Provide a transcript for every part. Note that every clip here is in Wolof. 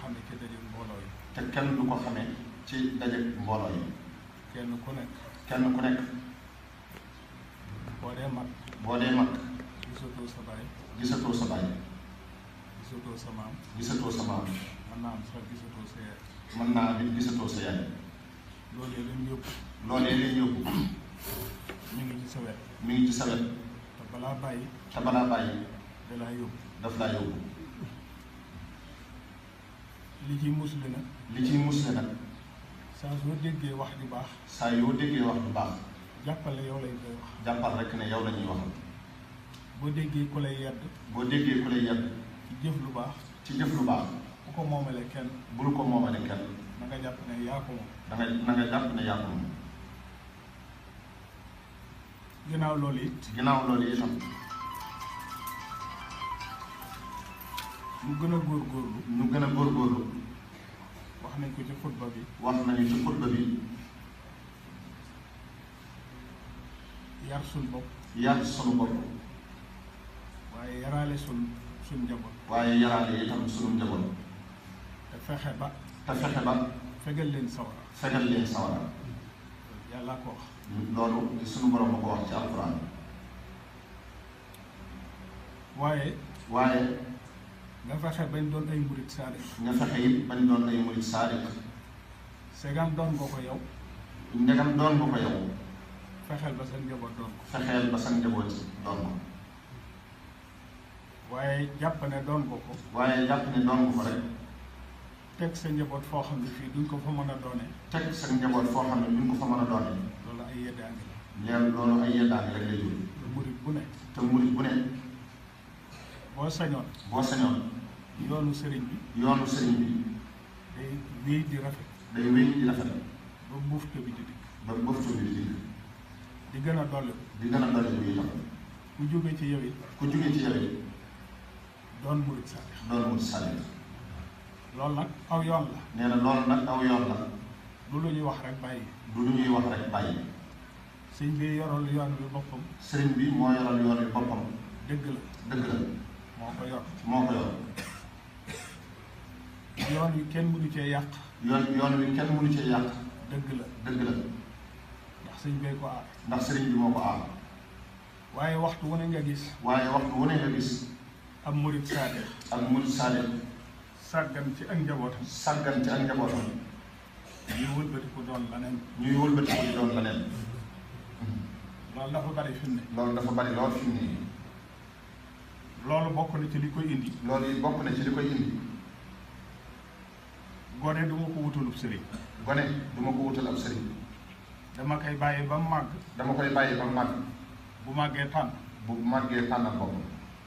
xamee ci daje mbooloo yi. te kenn du ko xamee ci daje mbooloo yi. kenn ku nekk. kenn ku nekk. boo dee mag. boo dee mag. gisatoo sa baay. gisatoo sa baay. gisatoo sa maam. gisatoo sa maam. mën naa am sax gisatoo sa yaay. mën naa am gisatoo sa yaay. loolee lañ yóbbu. loolee lañ yóbbu. mi ngi ci sa wet. mi ngi ci sa wet. te balaa bàyyi. te balaa bàyyi. da laa yóbbu. daf laa yóbbu. li ciy musle nag. li ciy musle nag. saa soo déggee wax ju baax. saa yoo déggee wax bu baax. jàppale yow lañ koy wax. jàppal rek ne yow la ñuy wax. boo déggee ku lay yedd. boo déggee ku lay yedd. ci jëf lu baax. ci jëf lu baax. bu ko moomale kenn. bul ko moomale kenn. na nga jàpp ne yaa ko moom. na nga jàpp ne yaa ko moom. ginnaaw loolu it. ginnaaw loolu itam. mu gën a góorgóorlu. ñu gën a góorgóorlu. wax nañ ko ci xutba bi. wax nañu ci xutba bi. yar suñ bopp. yar sunu bopp. waaye yaraale suñ njaboot. waaye yaraale itam sunu njaboot. te fexe ba. fegal leen sawara. fegal leen sawara. yàlla ko wax. loolu sunu borom ma ko wax ci alquran. waaye. nga fexe bañ doon ay murit saadiq. nga fexe it bañ doon ay murit saadiq. segam doon nga ko yow. ndegam doon nga ko yow. fexeel ba sa njaboot doon ko. fexeel ba sa njaboot doon ko. waaye jàpp ne doon nga ko. waaye jàpp ne doon nga ko rek. teg sa njaboot foo xam ne fii duñ ko fa mën a doone. teg sa njaboot foo xam ne duñ ko fa mën a doone. loolu ay yeddaangi la. ñeel loolu ay yeddaangi rek lay jur. te murit bu ne. te murit bu ne. boo sañoon. yoonu sëriñ bi. yoonu sëriñ bi. day wéy di rafet. day wéy di rafet. ba buufte bi di dikk. ba buufte bi di dikk. di gën a dolli. di gën a dolli bi itam. ku jóge ci yow it. ku jóge ci yow it. doon murit saadiq. doon murit saadiq. loolu nag aw yoon la. nee na loolu nag aw yoon la. du lu ñuy wax rek bàyyi. du lu ñuy wax rek bàyyi. sëñ bi yoral yoon wi boppam. sëriñ bi moo yoral yoon wi boppam. dëgg la. dëgg la. moo ko yor. moo ko yor. yoon wi kenn mënu cee yàq. yoon wi kenn mënu cee yàq. dëgg la. dëgg la. ndax sëñ bee ko aar. ndax sëriñ bi moo ko aar. waaye waxtu wu ne nga gis. am murit saadiq. ak murit saadiq. sàggan ci ak njabootam. sàggan ci ak njabootam. ñuy wëlbatiku doon leneen. ñuy wëlbatiku di doon leneen. loolu dafa bari fi mu ne. loolu dafa bari lool fi mu ne. loolu bokk na ci li koy indi. loolu it bokk na ci li koy indi. gone du ma ko wutalub sëriñ. gone du ma ko wutal ab sëriñ. dama koy bàyyi ba mu màgg. dama koy bàyyi ba mu màgg. bu màggee tànn. bu màggee tànnal boppam.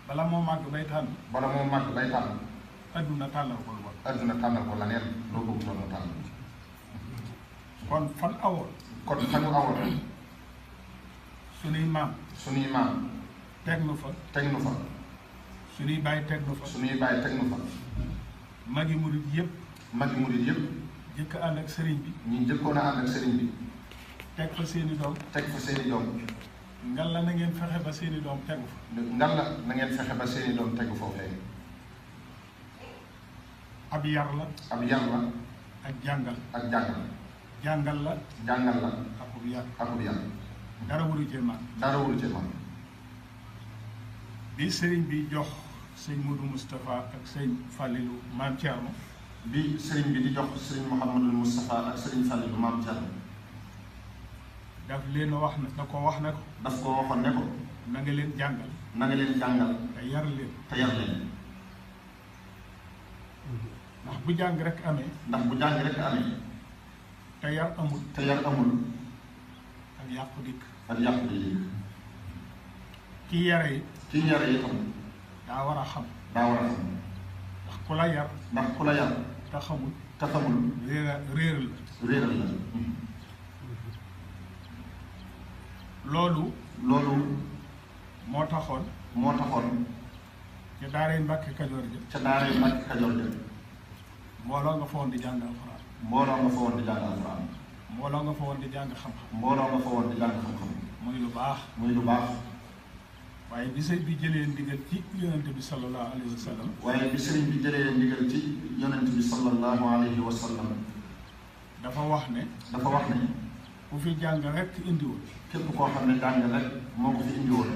bala moo màgg bay tànn. bala moo màgg bay tànn. adduna tànnal ko lu bon. adduna tànnal ko leneen loo ko wutal mu tànn. kon fan awoon. kon fanu awoon. suñuy maam. suñuy maam. teg nu fa. teg nu fa. suñuy bàyyi teg nu fa. suñuy bàyyi teg nu fa. magi murit yëpp. magi murit yëpp. jëkk ànd ak sëriñ bi. ñi jëkkoon a ànd ak sëriñ bi. teg fa seeni doom. teg fa seeni doom. ngal la na ngeen fexe ba seeni doom tegu fa. ngal la na ngeen fexe ba seeni doom tegu foofee. ab yar la. ab yar la. ak jàngal. ak jàngal. jàngal la. jàngal la. akub yar. akub yar. dara waru cee man. dara waru cee man. bi sëriñ bi jox sëñ Modou Moustapha ak sëñ Fallou maam Thierno. bi sëriñ bi di jox sëriñ Mouhamadou Moustapha ak sëriñ Fallou maam Thierno. daf leen wax ne da ko wax ne ko. daf ko waxoon ne ko. na nga leen jàngal. na nga leen jàngal. te yar leen. te yar leen. ndax bu jàng rek amee. ndax bu jàng rek amee. te yar amul. te yar amul. ak yàqu dikk. ak yàqu di dikk. kii yare yi. kii yare yi tam. daa war a xam. daa war a xam. ndax ku la yar. ndax ku la yar. te xamul. te xamul. réeral la. réeral la. loolu. moo taxoon. ca daaray Mbàkke Kajoor ja. ca daaray Mbàkke Kajoor ja. mbooloo nga fa woon di jàng alxuraan. mbooloo nga fa woon di jàng alxuraan. mbooloo nga fa woon di jàng xam-xam. mbooloo nga fa woon di jàng xam-xam. muy lu baax. muy lu baax. waaye bi sëriñ bi jëlee ndigal ci yonent bi sallallahu alayhi wa sallam. waaye bi sëriñ bi jëlee ndigal ci yonent bi sallallahu sallallahu alayhi wa sallam dafa wax ne ku fi jàng rek indiwul képp koo xam ne jàng rek moo ko fi indiwul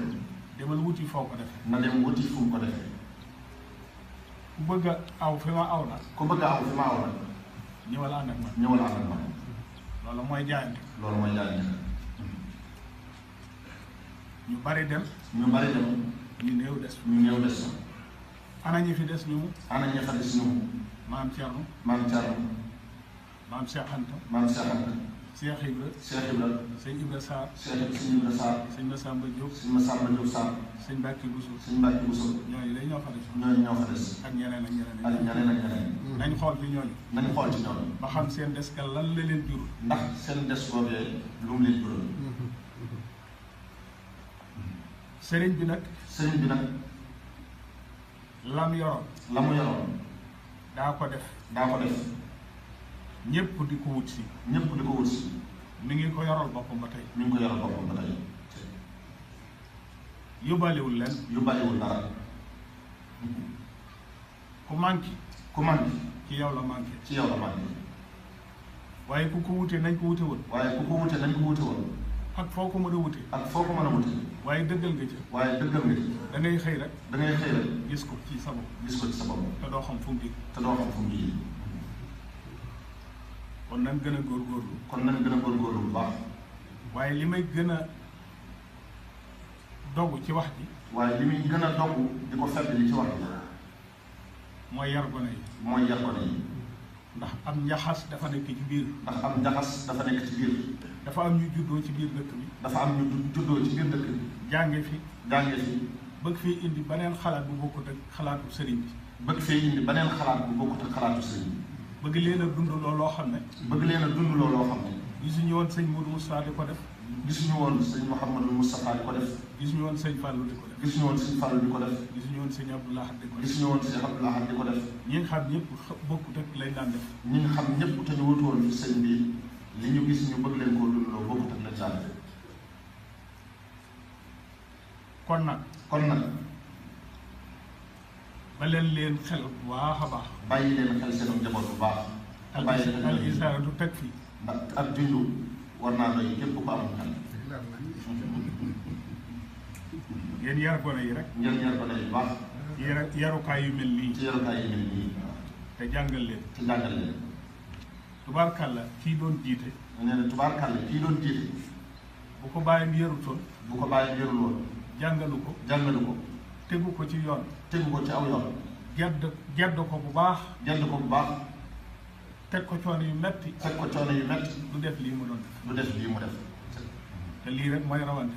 demal wuti foo ko defee na dem wuti fu mu ko defee ku bëgg a aw fi ma aw nag ñëwal ànd ak man loolu mooy jaayante ñu bari dem ñu néew des ana ñi fi des ñu maam Thierno maam Cheikh Anta Cheikh Ibra sëñ Ibra Sarr sëñ Massamba Diop Sarr sëñ Mbacke Bousso ñooñu day ñoo fa des ak ñeneen nañ xool ci ñooñu ba xam seen des ka lan la leen jur ndax seen des boobee lu mu leen jural sëriñ bi nag la mu yoroon daa ko def ñépp di ko wut si mi ngi ko yoral boppam ba tey yóbbaalewul dara ku manqué ci yow la manqué waaye ku ko wute nañ ko wute woon ak foo ko mën a wute waaye dëggal nga ci da ngay xëy rek gis ko ci sa bopp te doo xam fu mu jóge kon nañ gën a góorgóorlu bu baax waaye li may gën a dogg ci wax ji di ko fedd li ci wax ji mooy yar gone yi ndax am njaxas dafa nekk ci biir dafa am ñu juddoo ci biir dëkk bi jànge fi bëgg fii indi beneen xalaat bu bokkut ak xalaatu sëriñ bi bëgg leen a dund looloo xam ne gisuñu woon sëñ Modou Moustapha di ko def gisuñu woon sëñ Mouhamadou Moustapha di ko def gisuñu woon sëñ Fallou di ko def gisuñu woon sëñ Fallou di ko def gisuñu woon sëñ Abdoulaye di ko def gisuñu woon sëñ Abdoulaye di ko def ñi nga xam ñëpp bokkut ak lañ daan def ñi nga xam ñëpp te ñu wutu woon sëñ bi li ñu gis ñu bëgg leen koo dundaloo bokkut ak lañ daan def kon nag ba leen xel bu baax a baax bàyyi leen xel seen njaboot bu baax al isaara du teg fii ndax ak jundu war naa doy képp ku amul xel ngeen yar gone yi rek bu baax yarukaay yu mel nii te jàngal leen tubaarkàlla kii doon jiite bu ko bàyyim yarutoon yarul woon jàngalu ko tegu ko ci yoon ci aw yoon gedd ko bu baax teg ko coono yu metti du def lii mu def te lii rek mooy rawante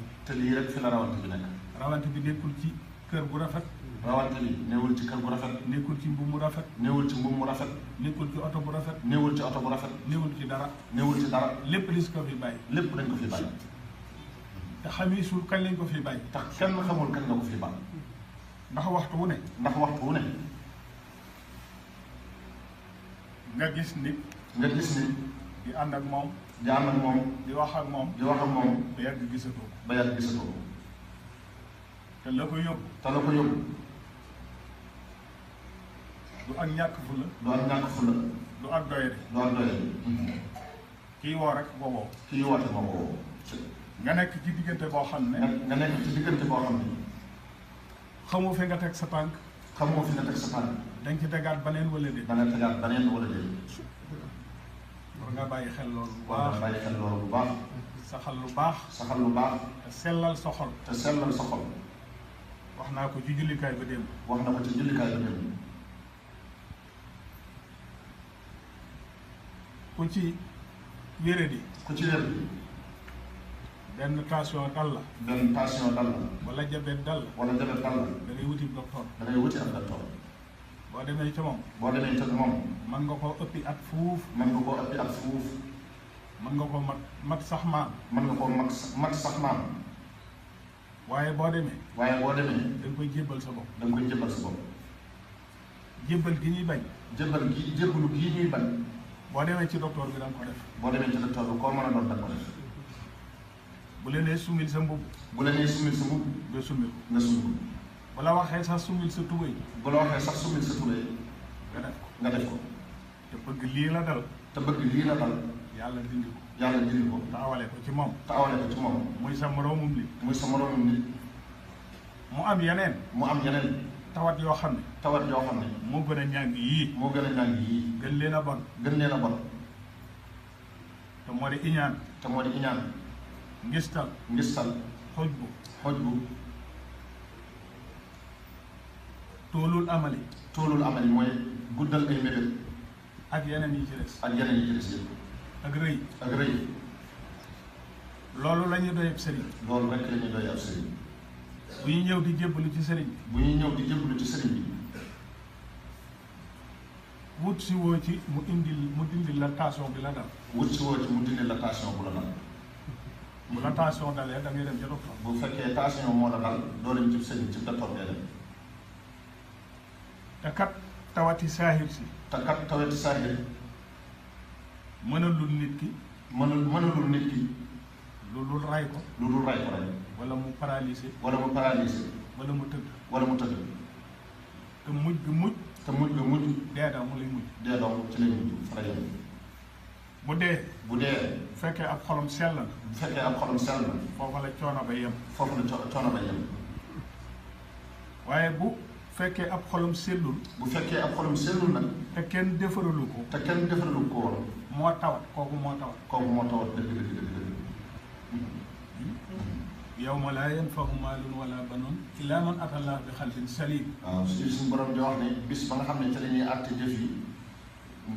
fi la rawante bi nekk rawante bi nekkul ci kër bu rafet rawante bi néewul ci kër bu rafet nekkul ci mbubb mu rafet néewul ci mbubb mu rafet nekkul ci oto bu rafet néewul ci oto bu rafet néewul ci dara lépp li ko fi bàyyi lépp dañ ko fi bàyyi te xamisul kañ lañ ko fi bàyyi tax kenn xamul kañ nga ko fi bàyyi ndax waxtu wu ne nga gis nit di ànd ak moom di wax ak moom ba yàgg gisatoo te la ko yóbbu du ak ñàkk fulla du ak doyade kii woo rek booboo nga nekk ci diggante boo xam ne xamoo fi nga teg sa tànk dañ ci tegaat baneen wala déet war nga bàyyi xel loolu bu baax saxal lu baax te sellal sa xol wax naa ko ci jullikaay ba démb ku ci wéradi benn tension dal la wala jabet dal la da ngay wuti docteur boo demee ca moom mën nga koo ëppi at fuuf mën nga koo ëppi at fuuf mën nga ko mat sax maam waaye boo demee da nga koy jébbal sa bopp jébbal gi ñuy bañ jébbalu gii ñuy bañ boo demee ci docteur bi da nga ko def boo demee ci docteur bi koo mën a doon da nga ko def bu la nee sumil sa mbubb nga sumil ko bu la waxee sax sumil sa tubéy nga def ko te bëgg lii la dal. te bëgg lii la dal. yàlla dindi ko. yàlla dindi ko. taawale ko ci moom. taawale ko ci moom. muy sa moroomum nit. muy sa moroomum nit. mu am yeneen. mu am yeneen. tawat yoo xam ne. tawat yoo xam ne. moo gën a ñàng yii. moo gën a ñàng yii. gën leen a bon. gën leen a bon. te moo di iñaan. te moo di iñaan. ngistal. ngistal. xoj bu. xoj bu. toolul amali. toolul amali mooy guddal ay mébét. ak yeneen yi ci des. ak yeneen yi ci des yëpp. ak rëy. ak rëy. loolu la ñuy doy ab sëriñ. loolu rek la ñuy doy ab sëriñ. bu ñuy ñëw di jébbalu ci sëriñ bi. bu ñuy ñëw di jébbalu ci sëriñ bi. wut si woo ci mu dindi la tension bi la dal. wut si woo ci mu dindi la tension bu la dal. bu la tension dalee da ngay dem ca docteur. bu fekkee tension moo la dal doo dem ci sëriñ ci docteur ngay dem. te kat tawati saahir si. te kat tawati saahir. mënalul nit ki. mënalul nit ki. lu dul ray ko. lu dul ray ko rek. wala mu paralysé. wala mu paralysé. wala mu tëdd. wala mu tëdd. te mujj gi mujj. te mujj gi mujj. dee daw mu lay mujj. dee daw ci lay mujj fa la yem. bu dee. bu dee. bu fekkee ab xolam sell na. bu fekkee ab xolam sell na. foofa la coono ba yem. foofu la coono ba yem. waaye bu fekkee ab xolam sellul. bu fekkee ab xolam sellul nag. te kenn defaralu ko. te kenn defaralu ko woon. moo tawat kooku moo tawat. kooku moo tawat dëgg. yawma laa yanfahu maalun wala banoon illaa man ataa Allaaha bi qalbin saliim. waaw suñu borom di wax ne bis ba nga xam ne ci la ñuy àtte jëf yi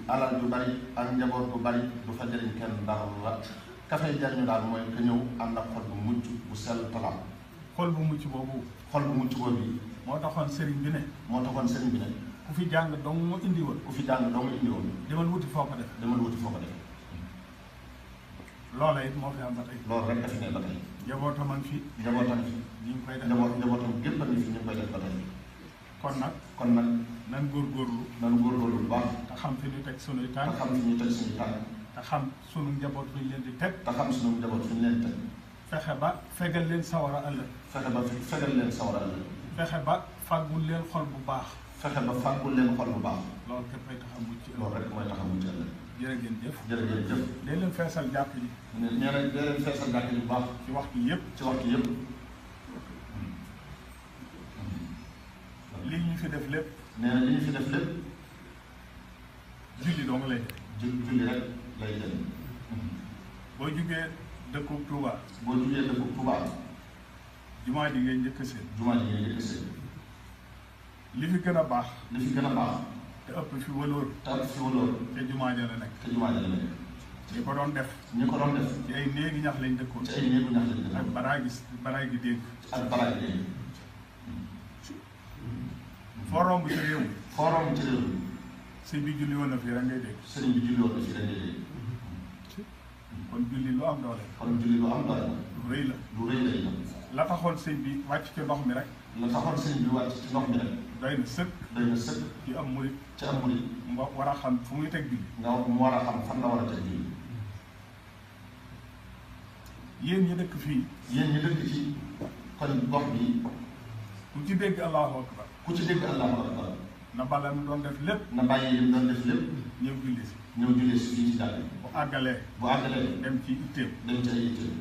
alal ju bari ak njaboot bu bari du fa jëriñ kenn dara la ka fay jariñu daal mooy ka ñëw ànd ak xol bu mucc bu sell talaam. xol bu mucc boobu. xol bu mucc boobu yi. moo taxoon sëriñ bi ne. moo taxoon sëriñ bi ne. ku fi jàng dong mu indi woon. ku fi jàng dong mu indi woon. demal wuti foo ko def. demal wuti foo ko def. loola it moo fi am ba tey. loolu rek daf ne ba tey. njabootam a ngi fi. njabootam fi. ñu ngi koy def njabootam gépp a ngi fi ñu ngi koy def ba tey. kon nag. nan góorgóorlu. nan góorgóorlu bu baax. te xam fi ñu teg sunuy tànk. te xam fi ñu teg suñuy tànk. te xam sunu njaboot fi ñu leen di teg. te xam sunu njaboot fi ñu leen teg. fexe ba fegal leen sawara ëllëg. fexe ba fegal leen sawara ëllëg. fexe ba fàggul leen xol bu baax. fexe ba fàggul leen xol bu baax. loolu képp ay tax a mucc. loolu rek mooy tax a mucc ëllëg. jërë ngeen jëf. jërë ngeen jëf. day leen feesal jàkk ji. nee na day leen feesal jàkk ji bu baax. ci waxtu yëpp. ci waxtu yëpp. li ñu fi def lépp. nee na li ñu fi def lépp. julli dong lay def. julli rek lay jël. boo jugee dëkku Touba. boo jugee dëkku Touba. jumaa ji ngay njëkk seen. jumaa ji ngay njëkk seen. li fi gën a baax. li fi gën a baax. te ëpp fi wëloor. te ëpp fi wëloor. te jumaa ja la nekk. te jumaa ja la nekk. ñi ko doon def. ñi ko doon def. ci ay néegi ñax lañ dëkkoon. ci ay néegu ñax lañ dëkkoon. ak baraay gi dégg. ak baraay gi dégg. foo romb ci réew mi. foo romb ci réew mi. sëñ bi julli woon na fii rek ngay dégg. sëriñ bi julli woon na fii rek ngay dégg. kon julli lu am doole. kon julli lu am doole. lu rëy la. lu rëy lay la. la taxoon sëñ bi wàcc ci ndox mi rek. la taxoon sëñ bi wàcc ci ndox mi rek. doy na sëkk. doy na sëkk. ci am murit. ci am murit. nga war a xam fu muy teg julli. nga mu war a xam fan la war a teg julli. yéen ñi dëkk fii. yéen ñi dëkk ci kon gox bi. ku ci dégg Allahu akbar. ku ci dégg Allahu akbar. na bala mi doon def lépp. na bàyyi li mu doon def lépp. ñëw julli si. ñëw julli si fii ci jàll. bu àggalee. bu àggalee. dem ci itteem. dem ci ay itteem.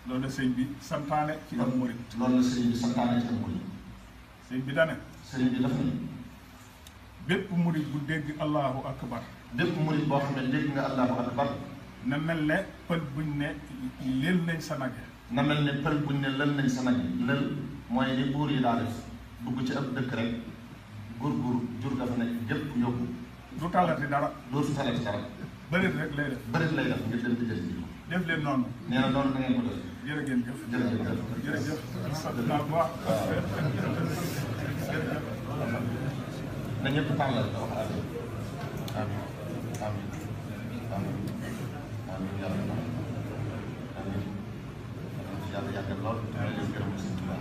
loolu la sëñ bi santaane ci am murit. loolu la sëñ bi santaane ci am murit. sëñ bi dane. sëñ bi dafa ni. bépp murit bu dégg Allahu akbar. bépp murit boo xam ne dégg nga Allahu akbar. na mel ne pël buñ ne lël nañ sa nag. na mel ne pël buñ ne lël nañ sa nag. lël mooy li buur yi daa def. dugg ci ab dëkk rek. gur jur dafa nekk gépp yóbbu. du talati dara. dootu talati dara. bërit rek lay def. bërit lay def ngir dem di jël ji. def leen noonu. nee na noonu da ngeen ko def. jërë ngeen jëf. jërëjëf. sant naa bu baax. na ñëpp tàllal wax amiin. amiin amiin amiin amiin yàlla amiin yàlla yàggal lool. dama leen gërëm si Tuubaa.